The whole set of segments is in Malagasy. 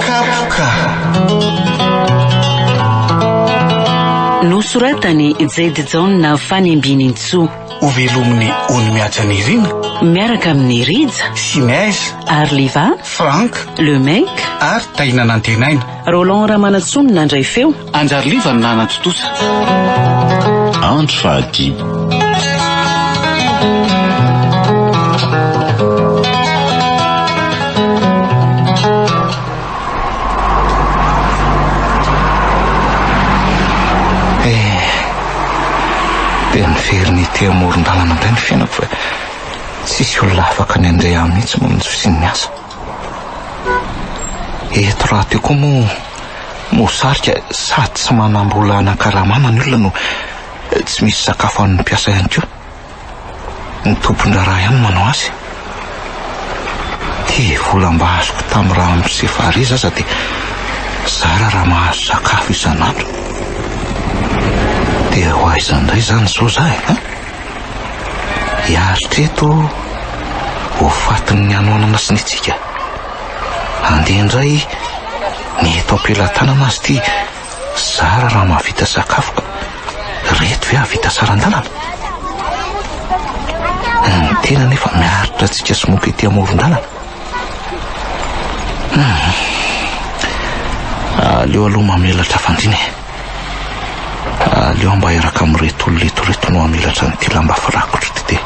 Kapoka. Nosoratan'i Jedy Jaona Fanimbianintsoa. Ho velomin'i Ony Mihaja Nirina. Miaraka amin'i Rija. Sy Neige. Ary Liva. Franck. Le Mec. Ary Tahina Nantenaina. Roland Ramanantsoa no nandray feo. Anjary Liva no nanatontosa. Andro fahadimy. Eh, dia niverina ety amoron-dalana indray ny fiainako fa tsisy olona afaka ny handeha ahy mihitsy noho ny tsy fisian'ny asa. Eto rahateo koa moa mosarika sady tsy manam-bola hanakaramana ny olona no tsy misy sakafo an'ny mpiasa ihany koa. Ny tompon-draharaha ihany no manao azy. Ty vola mba azoko tamin'ny ramose Fariza aza dia zara raha mahazo sakafo isan'andro. Dia ho aiza indray izany izao za e? An? Hiaritra eto ho fatin'ny hanoanana sy ny hatsiaka. Handeha indray ny eto am-pelatanana azy ity zara raha mahavita sakafo ka reto ve hahavita saran-dalana? Ny tena nefa miaritra antsika smoky ety amoron-dalana. Hmm. Aleo aloha mamelatra fandriana e. Aleo mba hiaraka amin'ireto olona eto ireto no hamelatra an'ity lamba firakotra ity dia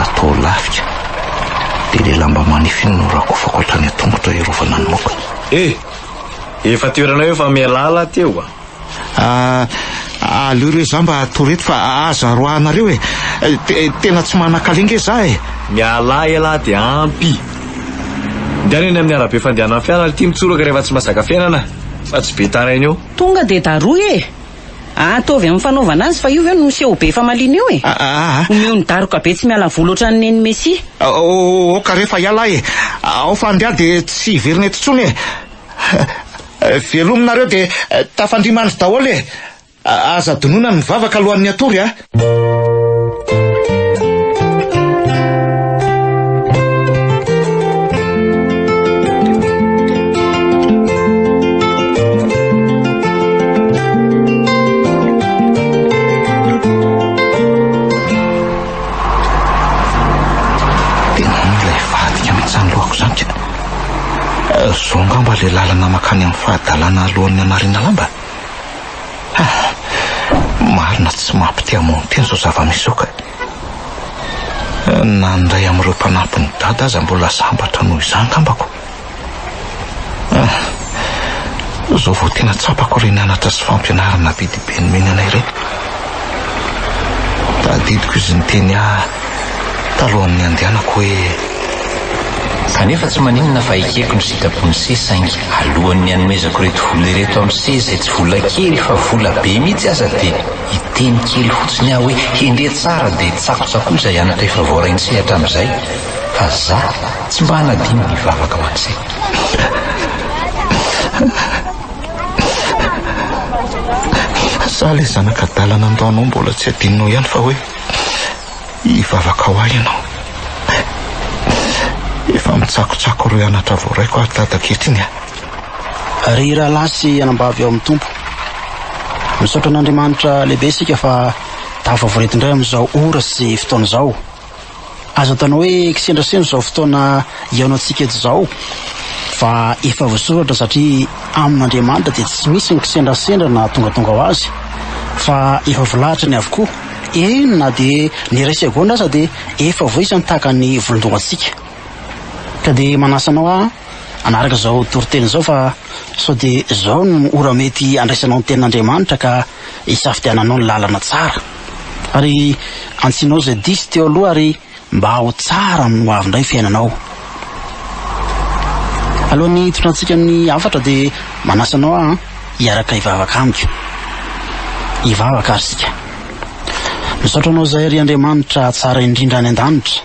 atao lafika. Dia ilay lamba manify iny no rakofako hatrany an-tongotra hiarovana ny moka. Eh! Efa toeranao io fa mialà lah teo a! Ah, aleo re za mba hatory eto fa aza roahanareo e! Tena tsy manan-kaleha nge za e! Mialà elah dia ampy! Ndehana eny amin'ny arabe fandehanan'ny fiara ry ty mitsoraka rehefa tsy mahazaka fiainana fa tsy be taraina eo. Tonga dia daroy e! Ataovy amin'ny fanaovana azy fa io ve no miseho be famaliana io e! Omeo ny daroka be tsy miala vola ohatran'ny nen'i Messi. Aoka re fa hiala aho e! Ao fa andeha dia tsy hiverina eto intsony e! Veloma nareo dia tafandria mandry daholo e! Aza adinoina ny mivavaka alohan'ny hatory a! Tena mila hivadika mihitsy izany lohako izany ka. Izao angamba ilay lalana mankany amin'ny fahadalana alohan'ny hanariana lamba. Marina tsy mampite hamono tena izao zava-misy izao ka. Na ny iray amin'ireo mpanampy ny dada aza mbola sambatra noho izaho angambako. Izao vao tena tsapako ireny anatra sy fampianarana be dia be nomeny anay ireny. Tadidiko izy niteny ahy talohan'ny handehanako hoe. Kanefa tsy maninona fa ekeko ny sitrapon'i se saingy alohan'ny hanomezako ireto vola ireto amin'i se izay tsy vola kely fa vola be mihitsy aza dia hiteny kely fotsiny aho hoe hendre tsara dia tsakotsakoy izay anatra efa voarain'i se hatramin'izay fa za tsy mba hanadino ny hivavaka ho an'i se. Za ilay zanak'adala nandao anao mbola tsy adinonao ihany fa hoe Hivavaka ho ahy ianao. Efa mitsakotsako ireo anatra voaraiko aho dada ankehitriny a. Ry rahalahy sy anambavy ao amin'ny Tompo, misaotra an'Andriamanitra lehibe isika fa tafavory eto indray amin'izao ora sy fotoana izao. Azo ataonao hoe kisendrasendra izao fotoana hihaonantsika eto izao, fa efa voasoratra satria amin'Andriamanitra dia tsy misy ny kisendrasendra na tongatonga ho azy, fa efa voalahatrany avokoa. Eny na dia ny iray segondra aza dia efa voaisa ny tahaka ny volon-dohantsika. Ka dia manasa anao aho hanaraka izao toriteny izao fa sao dia izao no ora mety handraisanao ny tenin'Andriamanitra ka hisafidiananao ny lalana tsara. Ary antsinao izay diso teo aloha ary mba ho tsara amin'ny ho avy indray ny fiainanao. Alohan'ny hitondrantsika ny hafatra dia manasa anao aho hiaraka hivavaka amiko. Hivavaka ary isika. Misaotra anao izahay ry Andriamanitra tsara indrindra any an-danitra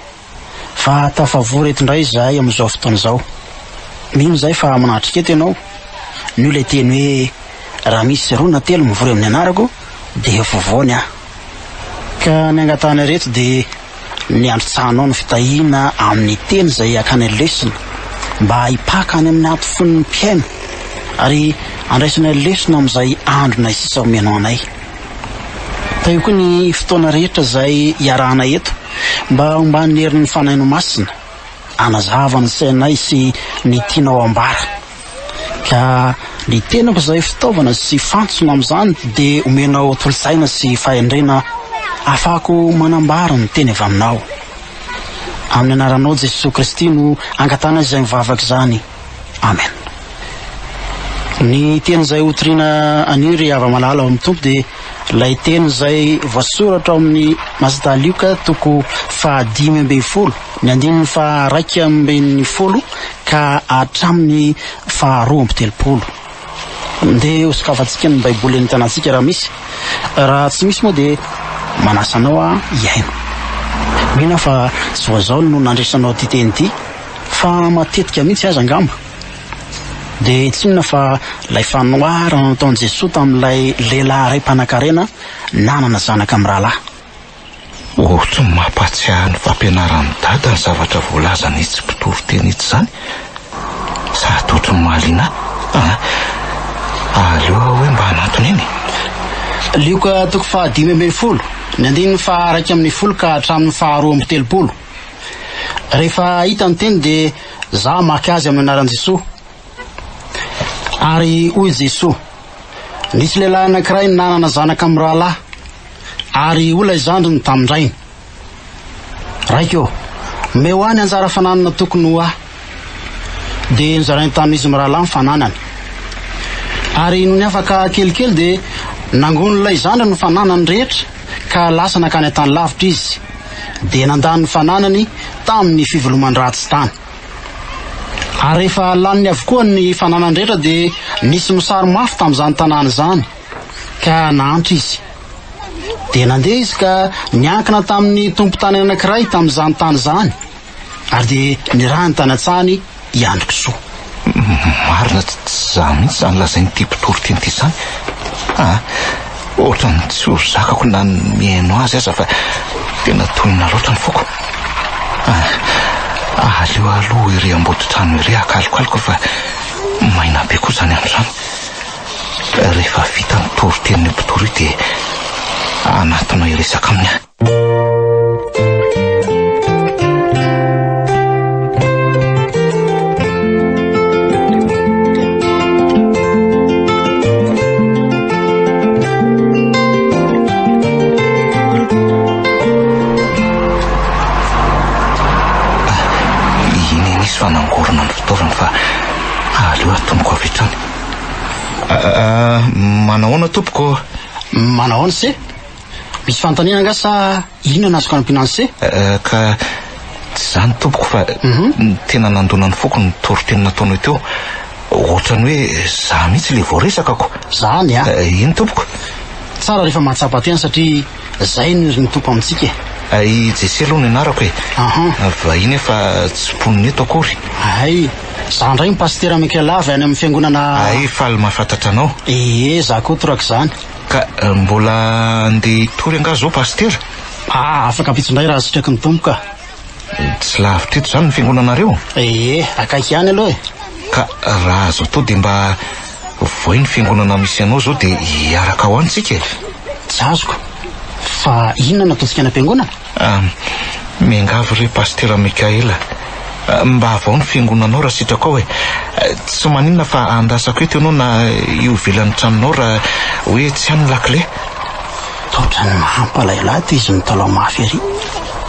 fa tafavory eto indray izahay amin'izao fotoana izao. Mino izahay fa manatrika eto ianao. Noho ilay teny hoe raha misy roa na telo mivory amin'ny anarako dia eo afovoany aho. Ka ny angatahana ireto dia. ny handrotsahanao ny fitahiana amin'ny teny izay hakana lesona mba hipaka any amin'ny ato fon'ny mpihaino ary handraisana lesona amin'izay andronay sisa omenao anay. Tahio koa ny fotoana rehetra izay iarahana eto mba homban'ny herin'ny Fanahinao Masina hanazava ny sainay sy ny tianao ambara. Ka ny tenako izay fitaovana sy fantsona amin'izany dia omenao tolo-tsaina sy fahendrena ahafahako manambara ny teny avy aminao. Amin'ny anaranao Jesoa Kristy no angatahana izay mivavaka izany. Amen. Ny teny izay hotorina anio ry hava-malala ao amin'ny Tompo dia ilay teny izay voasoratra ao amin'ny Masda Lioka toko faha-15, ny andininy faha-11 ka hatramin'ny faha-32. Ndeha hosokafantsika ny Baiboly eny an-tanantsika raha misy. Raha tsy misy moa dia manasa anao aho hihaino. Mino aho fa tsy vao izao no nandresanao ity teny ity fa matetika mihitsy aza angamba. Dia tsy inona fa ilay fanoharana nataon'i Jesoa tamin'ilay lehilahy iray mpanankarena nanana zanaka mirahalahy. Ohatry ny mampahatsiahy ny fampianaran'i Dada ny zavatra voalazan'itsy mpitory teny itsy izany. Sady ohatry ny mahaliana ahy an! Aleo aho hoe mba hanantona eny e! Lioka toko faha-15, ny andininy faha-11 ka hatramin'ny faha-32. Rehefa hita ny teny dia za hamaky azy amin'ny anaran'i Jesoa. Ary hoy Jesoa, Nisy lehilahy anankiray nanana zanaka mirahalahy, ary hoy ilay zandriny tamin-drainy, Raiko ô, omeo ahy ny anjara fananana tokony ho ahy. Dia nozarainy tamin'izy mirahalahy ny fananany. Ary nony afaka kelikely dia nangonin'ilay zandriny ny fananany rehetra ka lasa nankany an-tany lavitra izy, dia nandany ny fananany tamin'ny fiveloman-dratsy tany. Ary rehefa laniny avokoa ny fananany rehetra dia nisy mosary mafy tamin'izany tanàna izany, ka nahantra izy. Dia nandeha izy ka niankina tamin'ny tompon-tany anankiray tamin'izany tany izany, ary dia nirahiny tany an-tsahany hiandry kisoa. Marina tsy izaho mihitsy izany lazain'ity mpitory teny ity izany a! Ohatran'ny tsy ho zakako na ny mihaino azy aza fa tena tohina loatra ny foko. Aleo aloha ery amboditrano ery akalokaloka fa maina be koa izany andro izany. Rehefa vita ny toritenin'io mpitory io dia hanatona hiresaka aminy aho. Iny anie izy fa nangorona ny fitaovany fa aleo atomoko avy hatrany. Manahoana tompoko? Manahoana se? Misy fanontaniana angaha sa inona no azoko anampiana an'i se? Ka tsy izany tompoko fa tena nandona ny foko ny toriteny nataonao teo. Ohatran'ny hoe za mihitsy ilay voaresakako. Zany a! Eny tompoko. Tsara rehefa mahatsapa tena satria zay no irin'ny Tompo amintsika e. I Jesse aloha no anarako e. Vahiny aho fa tsy mponina eto akory. Hay, za indray no pasitera Michael avy any amin'ny fiangonana. Hay, faly mahafantatra anao. Ee, za koa torak'izany. Ka mbola andeha hitory angaha izao pasitera? Ah, afaka ampitso indray raha sitraky ny Tompo ka. Tsy lavitra eto izany ny fiangonanareo? Ee, akaiky ihany aloha e. Ka raha azo atao dia mba voay ny fiangonana misy anao izao dia hiaraka ho any tsika e. Tsy azoko. Fa inona no ataontsika any am-piangonana? Ah, miangavy re Pasitera Mickaël. Mba avao ny fiangonanao raha sitrakao e. Tsy maninona fa andrasako eto ianao na eo ivelan'ny tranonao raha hoe tsy any ny lakile. Toa ny mampalahelo ahy ity izy mitalaho mafy ery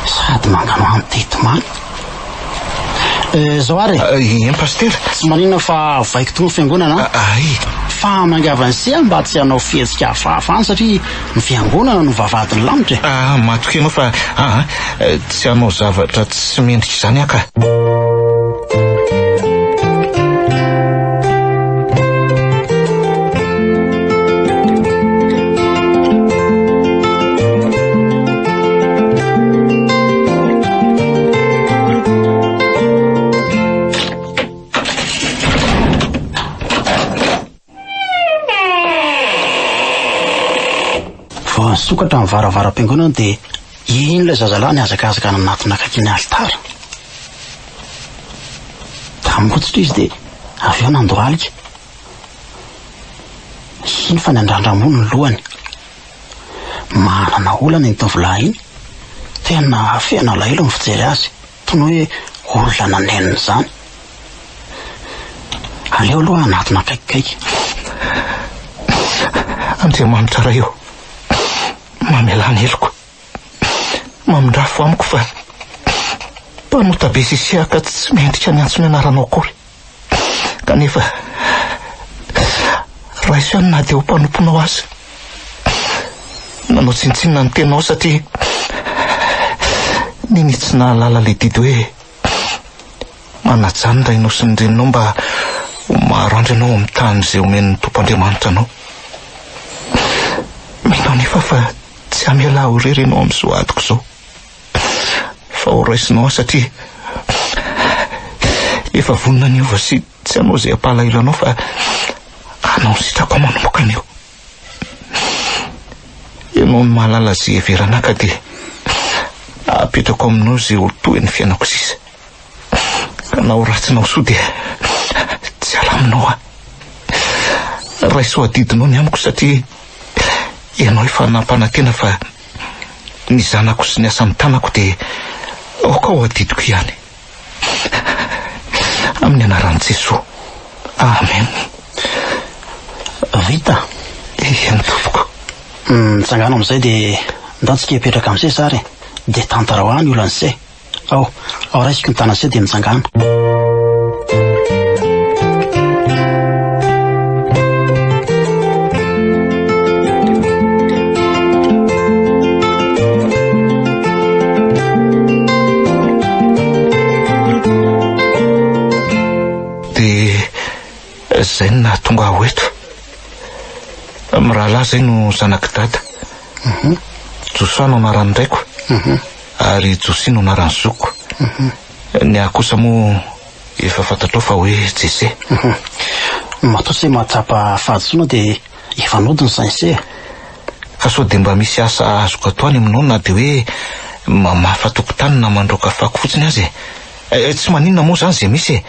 sady manganohano te hitomany. Zao ary e. Eny Pasitera. Tsy maninona fa vaiko tokoa ny fiangonana an. Ay. Fa miangavy an'i aho mba tsy hanao fihetsika hafahafa any satria ny fiangonana no vavahadin'ny lanitra e. Ah, matoky ianao fa aa tsy hanao zavatra tsy mendrika izany aho ka. Vao nisokatra ny varavaram-piangonana dia. Iny ilay zazalahy nihazakazaka nanatona akaiky ny alitara. Tamotsitra izy dia avy eo nandohalika. Iny fa niandrandra ambony ny lohany. Manana olana iny tovolahy iny. Tena feno alahelo ny fijery azy. Toy ny hoe olona nanenina izany. Aleo aloha hanatona akaikikaiky. Andriamanitra Ray ô, mamelà ny heloko. Mamindrafo amiko fa mpanota be sisiaka tsy mendrika ny antso ny anaranao akory. Kanefa raiso ihany na dia ho mpanomponao aza. Nanao tsinontsinona ny teninao satria nini tsy nahalala ilay didy hoe manajà ny rainao sy ny reninao mba ho maro andro ianao amin'ny tany izay omen'ny Tompo Andriamanitra anao. Mino anefa fa tsy hamela ahy ho irery ianao amin'izao adiko izao. Fa ho raisinao aho satria efa vonona ny hiova sy tsy hanao izay hampalahelo anao fa hanao ny sitrako aho manomboka anio. Ianao no mahalala izay hiheverana ahy ka dia apetrako aminao izay ho tohin'ny fiainako sisa. Ka na ho ratsy na ho soa dia tsy hiala aminao aho. Raiso adidinao ny amiko satria ianao efa nampanantena fa ny zanako sy ny asan'ny tanako dia aoka ho adidiko ihany. Amin'ny anaran'i Jesoa. Amen. Vita? Eny tompoko. Mitsangana amin'izay dia ndao tsika hipetraka amin'izay sary e. Dia tantarao ahy ny olan'i se. Ao, ao raisiko ny tanan'i se dia mitsangana. Dia izay no nahatonga ahy ho eto. Mirahalahy izay no zanak'i Dada. Mhm. Josoa no anaran'ny raiko. Mhm. Ary Josia no anaran'ny zokiko. Mhm. Ny ahy kosa moa efa fantatrao fa hoe Jese. Matoa se mahatsapa fahadisoana dia efa nody ny sain'i se. Ka sao dia mba misy asa azoko atao any aminao na dia hoe mamafa tokotany na mandroaka fako fotsiny aza e. Eh, tsy maninona moa izany izay misy e.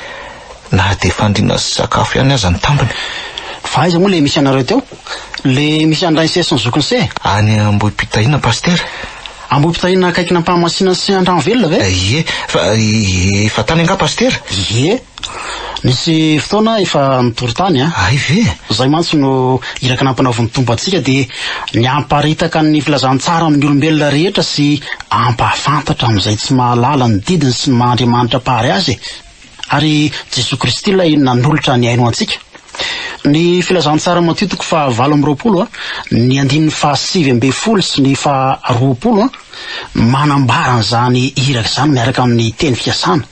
Na dia fandriana sy sakafo ihany aza ny tambiny. Fa aiza moa le misy anareo teo? Le misy an'i Rainse sy ny zokiny se? Any Ambohipitahiana Pasitera. Ambohipitahiana akaikin'Ampahamasina sy Andranovelona ve? Ie, fa efa tany angaha Pasitera? Ie. Nisy fotoana aho efa nitory tany an. Hay ve? Izay mantsy no iraka nampanaovin'ny Tompo antsika dia ny hamparitaka ny filazantsara amin'ny olombelona rehetra sy hampahafantatra amin'izay tsy mahalala ny didiny sy ny maha Andriamanitra Mpahary azy e. Ary Jesoa Kristy ilay nanolotra ny ainy ho antsika. Ny filazantsara Matio toko faha 28 ny andininy faha 19 sy ny faha 20 manambara an'izany iraka izany miaraka amin'ny teny fikasana.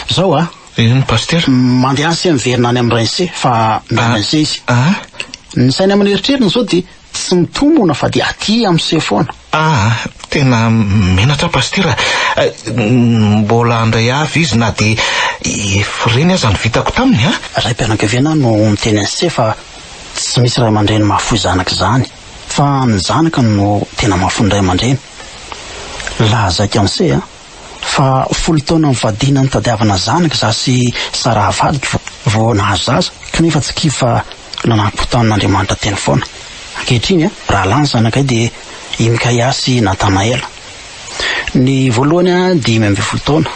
Zao a. Eny Pasitera. Mandehana se miverina any amin'ny rainy se fa miandry an'i se izy. Ah. Ny sainy aman'eritreriny izao dia tsy mitombona fa dia aty amin'ny se foana. Ah, tena menatra aho Pasitera. Mbola handray avy izy na dia efa ireny aza ny vitako taminy a. Raim-pianakaviana no miteny an'i se fa tsy misy ray aman-dreny mahafoy zanaka izany fa ny zanaka no tena mahafoy ny ray aman-dreny. Lazaiko an'i se a. Fa folo taona nivadiana nitadiavana zanaka izaho sy Sarah vadiko vao nahazo zaza, kanefa tsy kivy fa nanampo tamin'Andriamanitra teny foana. Ankehitriny, rahalahy ny zanakay dia i Mikaia sy Natanaela. Ny voalohany 15 taona,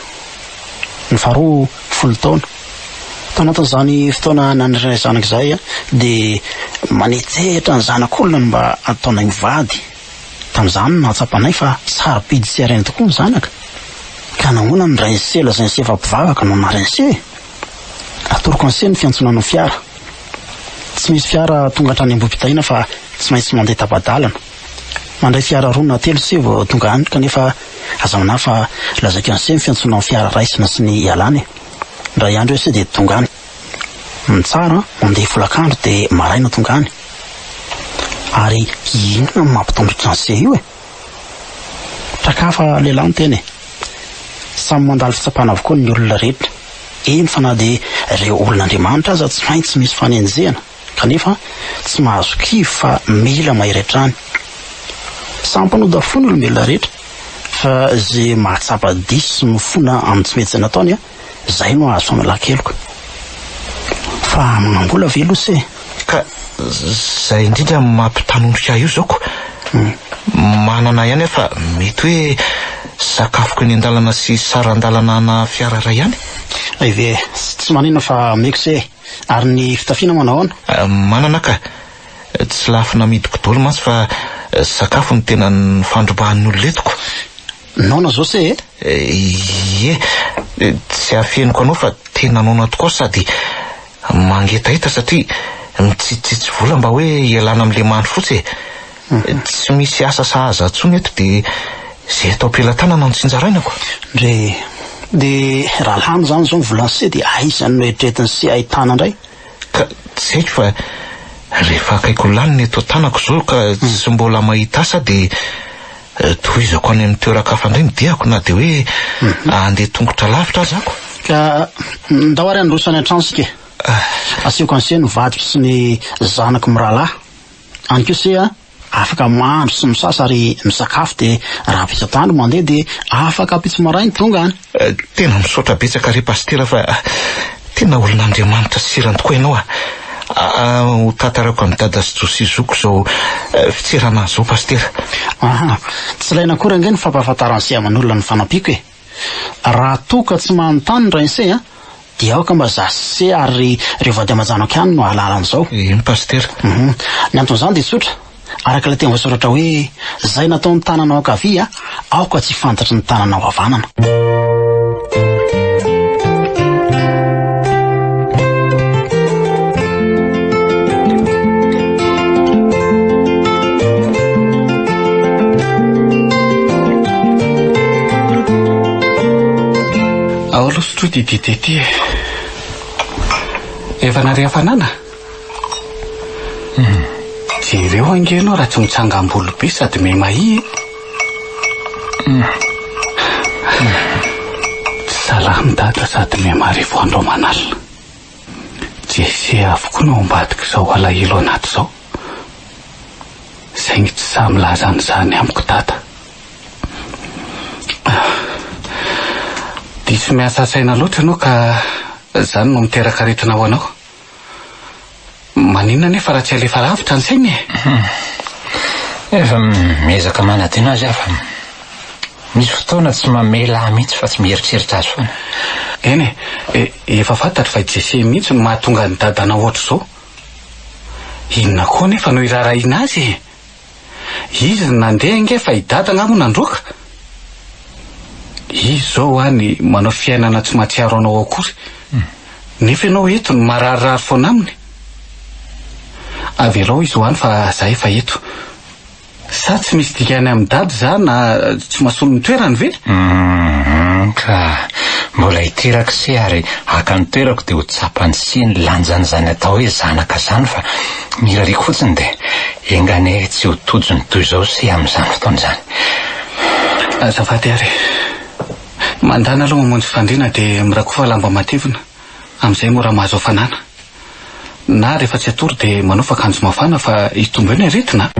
ny faharoa folo taona. Tao anatin'izany fotoana nanirinay zanaka izay dia manetsetra ny zanak'olona no mba ataonay mivady. Tamin'izany no nahatsapanay fa sarobidy sy harena tokoa ny zanaka. Ka nahoana ny rain'i Se lazain'i Se fa mpivavaka no anarin'i Se e? Atoroko an'i Se ny fiantsonana ny fiara. Tsy misy fiara tonga hatrany Ambohipitahiana fa tsy maintsy mandeha tapa-dalana. Mandray fiara roa na telo Se vao tonga any kanefa aza manahy fa lazaiko an'i Se ny fiantsonana ny fiara raisina sy ny ialana e. Indray andro eo Se dia tonga any. Ny tsara, mandeha folakandro dia maraina tonga any. Ary inona no mampitondrotra an'i se io e? Trakafa lehilahy no tena e! Samy mandalo fitsapana avokoa ny olona rehetra, eny fa na dia ireo olon'Andriamanitra aza tsy maintsy misy fanenjehana, kanefa tsy mahazo kivy fa mila mahery hatrany. Samy mpanota avokoa ny olombelona rehetra. Fa ze mahatsapa diso sy mifona amin'ny tsy mety izay nataony a, zay no hahazo famelan-keloka. Fa manam-bola ve aloha se? Ka zay indrindra no mampitanondrika ahy io zao ko. Manana ihany aho fa mety hoe sakafoko eny an-dalana sy saran-dalana ana fiara iray ihany. Hay ve, tsy maninona fa omeko se e. Ary ny fitafiana manao ahoana? Manana ka. Tsy lafo namidiko daholo mantsy fa sakafo no tena nifandrobahan'ny olona eto ko. Noana zao se e? Ie, tsy afeniko anao fa tena noana tokoa sady mangetaheta satria mitsitsitsy vola mba hoe hialana amin'ilay mandry fotsy e. Tsy misy asa sahaza intsony eto dia izay eto am-pelatanana no tsinjaraina ko. Ndry, dia raha lany izany izao ny volan'i se dia aiza no eritreretin'i se ahitana indray? Ka tsy haiko fa rehefa akaiky ho lany ny eto an-tanako izao ka tsy mbola mahita asa dia tohizako any amin'ny toeran-kafa indray ny diako na dia hoe handeha tongotra lavitra aza ako. Ka ndao ary handroso any an-trano isika e. Asehoko an'i Se ny vadiko sy ny zanako mirahalahy. Any koa Se a! Afaka mandro sy misasa ary misakafo dia rahampitso atoandro mandeha dia afaka ampitso maraina tonga any. Tena misaotra betsaka re Pasitera fa tena olon'Andriamanitra sirany tokoa ianao a! Ho tantarako amin'i Dada sy Josia zokiko izao fitserana azy izao Pasitera. Aha, tsy ilaina akory ange ny fampahafantaran'i se aman'olona ny fanampiako e! Raha toa ka tsy manontany ny rain'i se a, dia aoka mba za sy se ary ireo vady aman-janako ihany no hahalala an'izao. Eny Pasitera. Hum. Ny anton'izany dia tsotra, araka ilay teny voasoratra hoe, izay nataon'ny tananao ankavia, aoka tsy fantatry ny tananao havanana. Ao aloha sotroy ity dite ity e. Efa nary hafanana? Jereo ange ianao raha tsy mitsangam-bolo be sady miha-mahia e. Tsy salama dada sady miha-marefo andro aman'alina. Jesse avokoa no ao ambadik'izao alahelo anaty izao. Saingy tsy sahy milaza an'izany amiko dada. Diso miasa saina loatra ianao ka izany no miteraka aretina ho anao. Maninona anefa raha tsy alefa lavitra ny saina e? Efa miezaka manadino azy aho fa misy fotoana tsy mamela ahy mihitsy fa tsy mieritreritra azy foana. Eny e, efa fantatro fa i Jesse mihitsy no mahatonga an'i dadanao ohatr'izao. Inona koa anefa no iraharahiana azy e? Izy no nandeha ange fa i dada angaha moa nandroaka? Izy izao any manao fiainana tsy mahatsiaro anao akory. Nefa ianao eto no mararirary foana aminy. Avelao izy ho any fa za efa eto. Sa tsy misy dikany amin'i dada za na tsy mahasolo ny toerany ve? Humm ka mbola hiteraka se ary haka ny toerako dia ho tsapan'i se ny lanjan'izany atao hoe zanaka izany fa ny irariako fotsiny dia enga anie tsy ho tojo ny toy izao se amin'izany fotoana izany. Azafady ary e. Mandàna aloha mamonjy fandriana dia mirakofa lamba matevina amin'izay mora mahazo hafanana. Na rehefa tsy hatory dia manaova akanjo mafana fa hitombo eo ny aretina a!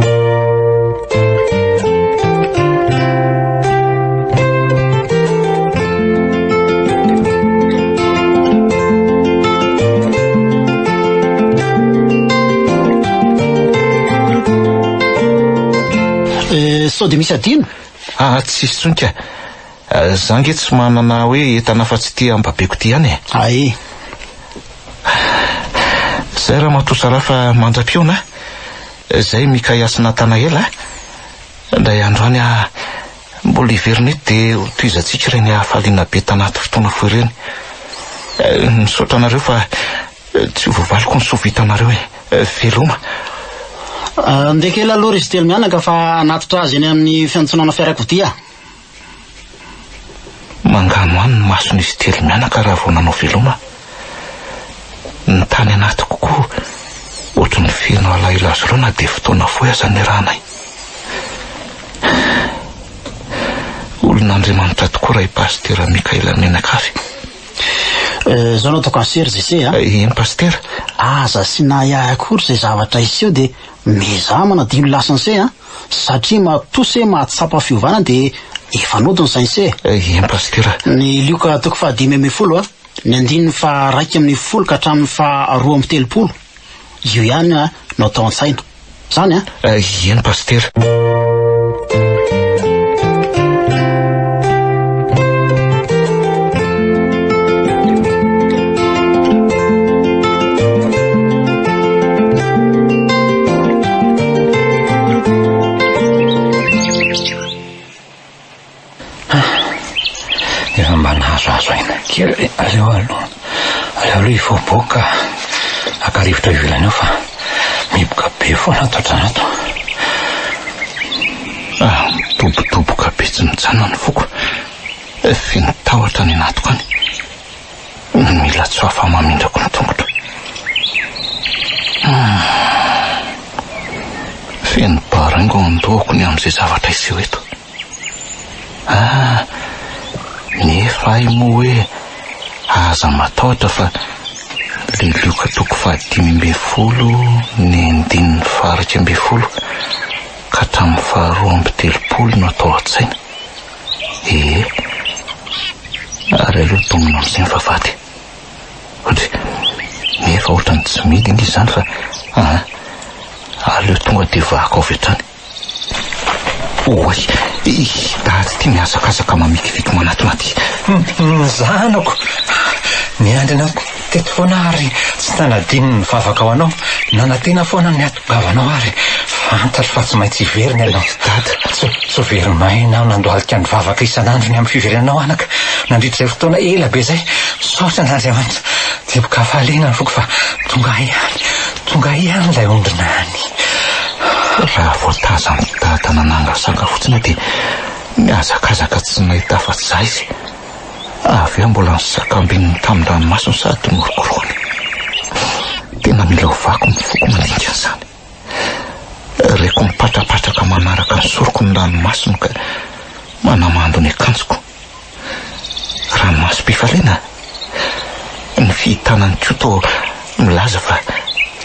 Eh, sao dia misy adino? Ah, tsisy intsony ka. Za nge tsy manana hoe entana afa-tsy ity ambabeko ity ihany e. Ay. Zay ramatoa Sarah fa mandra-pihaona a. Zay Mikaia sy Natanaela a. Indray andro any aho mbola hiverina eto dia ho tohizantsika ireny hafaliana be tanaty fotoana fohy ireny. Misaotra anareo fa tsy ho voavaliko ny soa vitanareo e. Veloma. Andeha kely aloha ry izy telo mianaka fa hanatitra azy eny amin'ny fiantsonana fiarakodia. Manganohano ny mason'izy telo mianaka raha vao nanao veloma. Ny tany anatiko koa ohatry ny feno alahelo azy ireo na dia fotoana fohy aza niarahanay. Olon'Andriamanitra tokoa raha i Pasitera Mikaela mianakavy. Izao no ataoko an'i Serge ise a. Eny Pasitera. Aza asiana ahiahy akory izay zavatra hiseho dia miezaha manadino ny lasan'ise a. Satria matoa se mahatsapa fiovana dia Efa nody ny sain'i se e. Eny Pasitera. Ny Lioka toko faha-15 a, ny andininy faha-11 ka hatramin'ny faha-32. Io ihany a no atao an-tsaina. Zany a? Eny Pasitera. Efa mba nahazoazo aina kely ve? Aleo aloha, aleo aloha hivoaboaka haka rivotra ivelany ao fa mihiboka be foana ato an-trano ato. Ah, midobodoboka be tsy mijanona ny foko. Feno tahotra any anatiko any. Mila tsy ho afa-mamindrako ny tongotro. Hmm. Feno baraingo ao an-dohako ny amin'izay zavatra hiseho eto. Ah, nefa hay moa hoe aza matahotra fa le Lioka toko faha-15 ny andininy faha-11 ka hatramin'ny faha-32 no atao an-tsaina. Ee, ary aleo domina amin'izay ny vavahady. Ohatry, nefa ohatran'ny tsy mety ange izany fa aa, aleo tonga dia vahako avy hatrany. Oay, i dady ity mihazakazaka mamikiviky manatona aty. Ny zanako, niandry anao teto foana aho ary tsy nanadino ny vavaka ho anao. Nanantena foana ny hahatongavanao ary fantatro fa tsy maintsy hiverina ianao. Dada. Tsy, tsy ho very maina aho nandohalika nivavaka isan'andro ny amin'ny fiverenanao anaka, nandritra izay fotoana ela be izay. Misaotra an'Andriamanitra. Dibo-kafaliana ny foko fa tonga ihany, tonga ihany ilay ondrina any. Raha vao tazan'i Dada nanangasanga fotsiny aho dia nihazakazaka tsy nahita afa-tsy izaho izy. Avy eo mbola nisakambininy tamin-dranomasony sady norokorohany. Tena mila ovako ny foko mandinika an'izany. Reko mipatrapatraka manaraka ny soroko ny ranomasony ka manamando ny akanjoko. Ranomasom-pifaliana? Ny fihitana an'i Koto milaza fa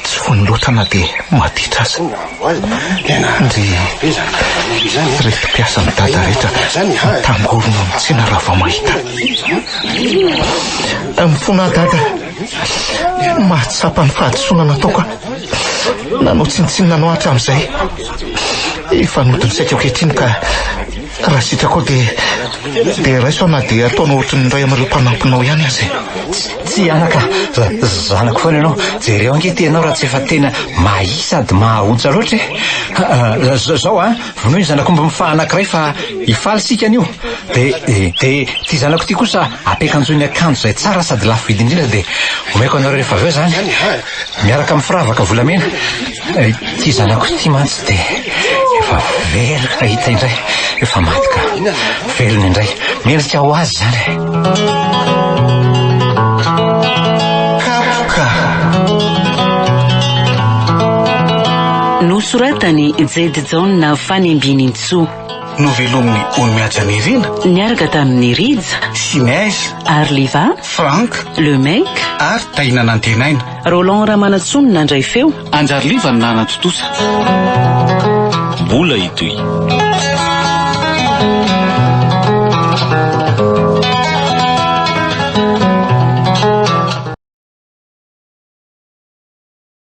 tsy foiny loatra na dia maditra aza. Ndry ireto mpiasan'i Dada rehetra mitangorona amin'ny tsena raha vao mahita. Mifona aho Dada. Mahatsapa ny fahadisoana nataoko aho. Nanao tsinontsinona anao hatramin'izay. Efa nody ny saiko ankehitriny ka raha sitrakao dia dia raiso aho na dia ataonao ohatry ny iray amin'ireo mpanampinao ihany aza e. Tsia anaka, zanako foana ianao. Jereo ange ity ianao raha tsy efa tena mahia sady mahaontsa loatra e. Zao an, vonoy ny zanak'omby mifaha anankiray fa hifaly isika anio. Dia dia ity zanako ity kosa ampiakanjoy ny akanjo izay tsara sady lafo vidy indrindra dia omeko anareo rehefa avy eo izany. Miaraka amin'ny firavaka volamena. Ity zanako ity mantsy dia efa very ka hita indray, efa maty ka velona indray. Mendrika ho azy izany e. Kapoka. Nosoratan'i Jedy Jaona Fanimbianintsoa. Novelomin'i Onihaja Nirina. Niaraka tamin'i Rija. Sinèse. Arliva. Franck. Le Mec. Ary Tahina Nantenaina. Roland Ramanantsoa no nandray feo. Anjariliva no nanatontosa. Mbola hitohy.